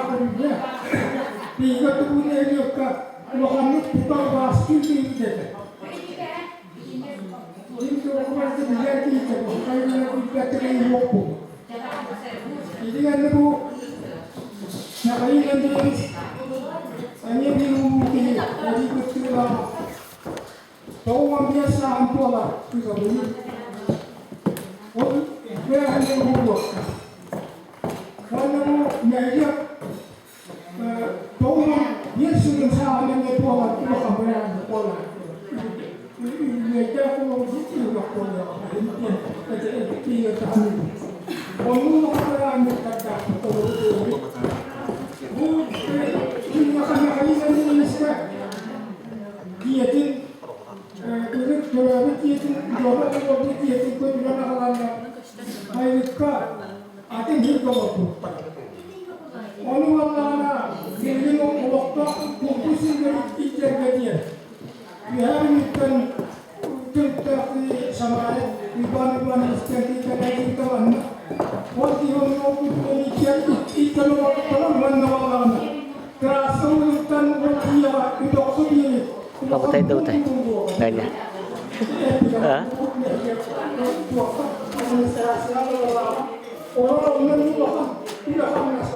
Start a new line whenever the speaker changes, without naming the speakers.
көрүллэ. Биһиги тугу нэһилиэккэ улаханнык тутар убаастыыр киһибит этэ. Ким туоху барыта билэр киһитэ, бу хайыылар билбэттэрэ суох буолуо. Ити кэннэ бу Михаил Андреевич эмиэ биир улуу киһи, эдии кыттыылаах 95 сааһын туолар ыытабын. Ол бэйэһин уһулуохха. Уонна бу нэһилиэк 95 сылын сааһын эмиэ туолар улахан бырааһынньык буолар. Үбүлүөйдээх буолуох буолуоҕа диэн этиигэ Оннук улахан бырааһынньыктардаахпыт толору Бу Михаил Андреевичка Ийэтин ытык төрөөбүт ийэтин дьоно олорбут ийэтин көрүнэн аҕаланнар Майрыкка атын сиргэ олорбуттар. Ону буоллаҕына билигин олохтоох булгу сиргэ илдьэргэ диэн Үөһээ Бүлүүттэн төрүттээх Самаайа Уйбаан Ивановичтан кэлэн манна. Ол киһи онно олбутунан ииттэн олорбуттара уонна буоллаҕына трасса уулуттан ол киһиэхэ үтөхсө диэри
Абытай да утай. Галя. А?
Олор онно улахан улахан.